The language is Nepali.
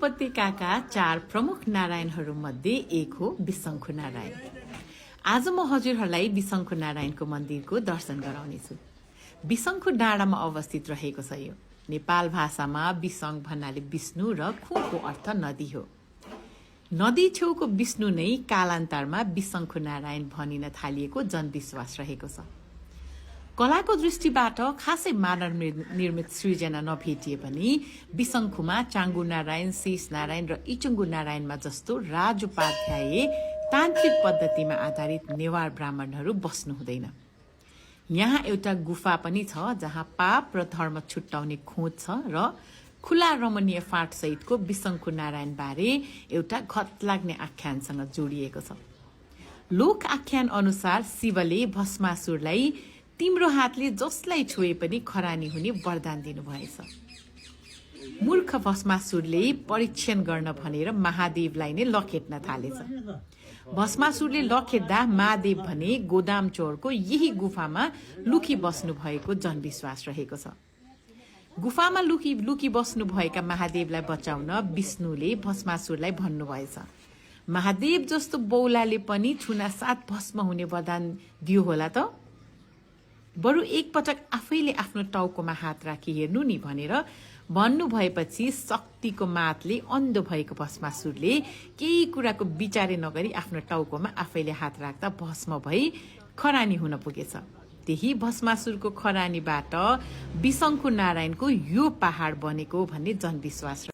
उपत्यकाका 4 प्रमुख नारायणहरूमध्ये एक हो बिसङ्खु नारायण। आज म हजुरहरूलाई बिसङ्खु नारायणको मन्दिरको दर्शन गराउनेछु। बिसङ्खु डाँडामा अवस्थित रहेको छ। यो नेपाल भाषामा बिसङ भन्नाले विष्णु र खुको अर्थ नदी हो। नदी छेउको विष्णु नै कालान्तरमा बिसङ्खु नारायण भनिन थालिएको जनविश्वास रहेको छ। कलाको दृष्टिबाट खासै मानव निर्मित सृजना नभेटिए पनि बिसङ्खुमा चाङ्गु नारायण, शेष नारायण र इचुङ्गु नारायणमा जस्तो राजोपाध्याय तान्त्रिक पद्धतिमा आधारित नेवार ब्राह्मणहरू बस्नु हुँदैन। यहाँ एउटा गुफा पनि छ जहाँ पाप र धर्म छुट्याउने खोज छ र खुला रमणीय फाँट सहितको बिसङ्खु नारायण बारे एउटा घतलाग्ने आख्यानसँग जोडिएको छ। लोक आख्यान अनुसार शिवले भस्मासुरलाई तिम्रो हातले जसलाई छोए पनि खरानी हुने वरदान दिनुभएछ। मूर्ख भस्मासुरले परीक्षण गर्न भनेर महादेवलाई नै लखेट्न थालेछ। भस्मासुरले लखेट्दा महादेव भने गोदाम चोरको यही गुफामा लुकी बस्नु भएको जनविश्वास रहेको छ। गुफामा लुकी बस्नु भएका महादेवलाई बचाउन विष्णुले भस्मासुरलाई भन्नुभएछ। महादेव जस्तो बौलाले पनि छुना साथ भस्म हुने वरदान दियो होला त। बरु एकपटक आफैले आफ्नो टाउकोमा हात राखी हेर्नु नि भनेर भन्नु भएपछि शक्तिको मातले अन्धो भएको भस्मासुरले केही कुराको विचारै नगरी आफ्नो टाउकोमा आफैले हात राख्दा भस्म भई खरानी हुन पुगेछ। त्यही भस्मासुरको खरानीबाट बिसङ्खु नारायणको यो पहाड बनेको भन्ने जनविश्वास